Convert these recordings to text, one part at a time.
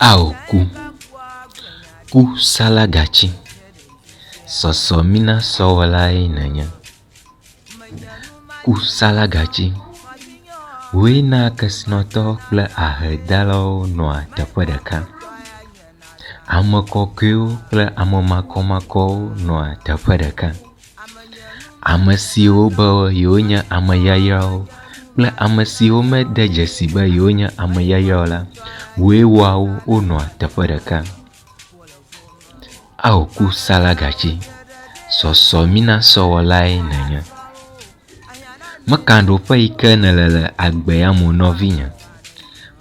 Ao ku, ku salagatsi, sɔsɔminasɔwɔlae nènye. Ku salagatsi, wòe naa kesinɔtɔ kple ahedalawo nɔa teƒe ɖeka. Ame kɔkɔewo kple ame makɔmakɔwo nɔa teƒe ɖeka. Ame siwo be yewonye ame yayrawo kple ame siwo mede dzesi be yewonye ame yayrawo la, wòe wɔa wo wonɔa teƒe ɖeka. Ao ku salagatsi, sɔsɔminasɔwɔlae nènye. Meka ɖoƒe yi ke nèle le agbe ya me o nɔvinye.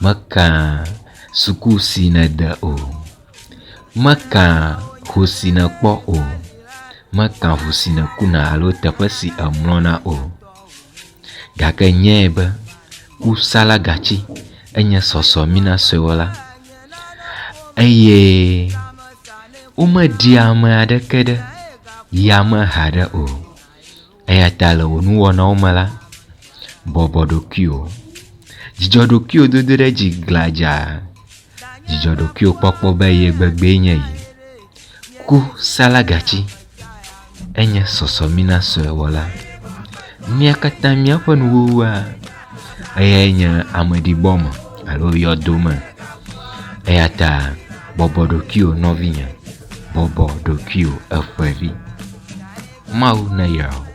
Meka suku si nède o. Meka ho si nèkpɔ o. Meka ʋu si nèkuna alo teƒe si èmlɔna o. Gake nyae be ku salagatsi enye sɔsɔminasɔewɔla eye womeɖia ame aɖeke ɖe yame haɖe o. Eya ta le wò nuwɔnawo me la, bɔbɔ ɖokuiwò. Dzidzɔ ɖokuiwò dodo ɖe dzi gladzaa. Dzidzɔ ɖokuiwò kpɔkpɔ be ye gbegbee nye yi. Ku salagatsi enye sɔsɔminasɔewɔla. Mía katã míaƒe nuwuwua eyae nye ameɖibɔme alo yɔdome. Eya ta bɔbɔ ɖokuiwò nɔvinye, bɔbɔ ɖokuiwò eƒevi. Mawu neyra wò.